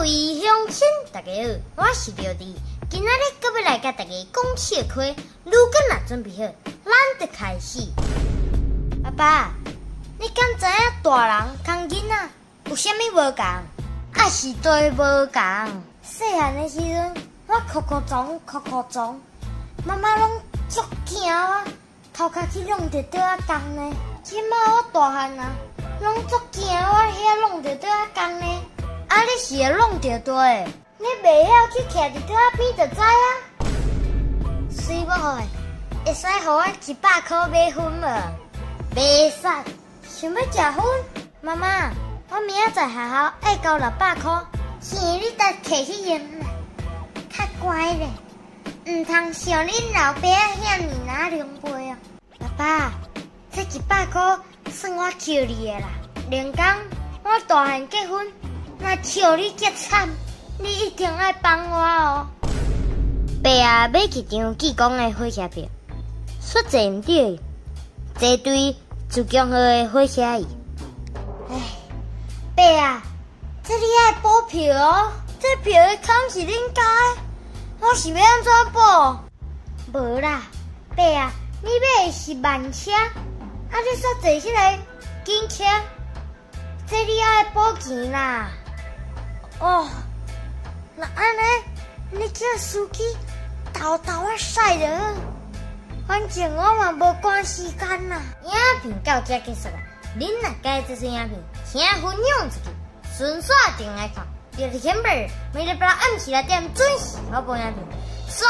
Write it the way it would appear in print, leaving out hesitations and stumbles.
各位鄉親，大家好，我是劉弟，今仔日閣欲來共大家講笑話，如今若準備好，咱就開始。爸爸，你敢知影大人仝囡仔有啥物無仝？抑是大無仝？細漢的時陣，我哭哭床，哭哭床，媽媽攏足驚我，頭殼去挵著桌仔公呢。這馬我大漢啊，攏足驚我遐挵著桌仔公呢。啊！你是會挵著佗的？你袂曉去徛佇桌仔邊就知啊。水某的，會使予我100箍買粉無？袂使，想欲食粉？媽媽，我明仔載學校愛交600箍，錢你得提去用啦，較乖咧，毋通像恁老爸遐爾若狼狽哦。爸爸，這100箍算我扣你的啦。連工我大漢結婚，若笑你遮慘，你一定愛幫我哦。爸啊，買一張濟公的火車票，煞坐毋著，坐對自強號的火車去。唉，爸啊，這你愛補票哦，這票的空是恁加的，我是欲按怎補？無啦，爸啊，你買的是慢車，啊你煞坐彼个緊車，這你愛補錢啦。哦，若按呢，你叫司機沓沓仔駛就好，反正我嘛無趕時間啦。影片到這結束啦，恁若佮意這支影片，請分享出去，順紲轉來看。Remember，每禮拜暗時6點準時發布影片。煞。